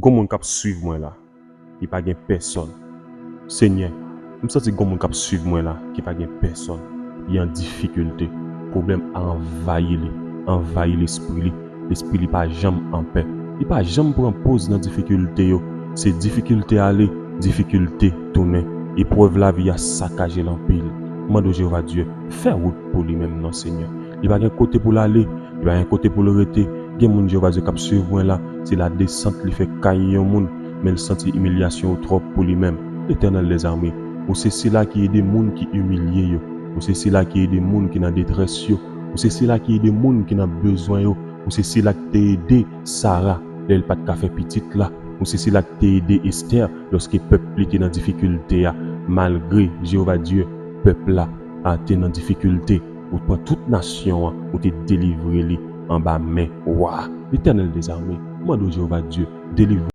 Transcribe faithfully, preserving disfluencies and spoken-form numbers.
Gon moun k ap swiv mwen la, ki pa gen pèsonn. Senyè, m santi gon moun k ap swiv mwen la, ki pa gen pèsonn. Li an difikilte. Pwoblèm a anvayi li, anvayi lespri li. Lespri li pa janm anpè. Li pa janm pran poz nan difikilte yo. Se difikilte ale, difikilte tounen. Eprèv lavi a sakaje l anpil. Mande w Jewova Dye, fè wout pou li menm non, Senyè. Li pa gen kote pou l ale, li pa gen kote pou l rete. Gen moun Jewova Dye k ap swiv mwen la, se ladesant li fè kay yon moun, men l santi imilyasyon yo twòp pou li menm. Letènèl dèzame, ou se sila ki ede moun ki imilye yo. Ou se sila ki ede moun ki nan detrès yo. Ou se sila ki ede moun ki nan bezwen yo. Ou se sila ki te ede Sara lè l pa t ka fè pitit la. Ou se sila ki te ede Estè lòske pèp li te nan difikilte a. Malgre Jewova Dye, pèp la a te nan difikilte, ou pran tout nasyon an, ou te delivre li anba men wa a. Letènèl dèzame, mande w Jewova Dye, delivre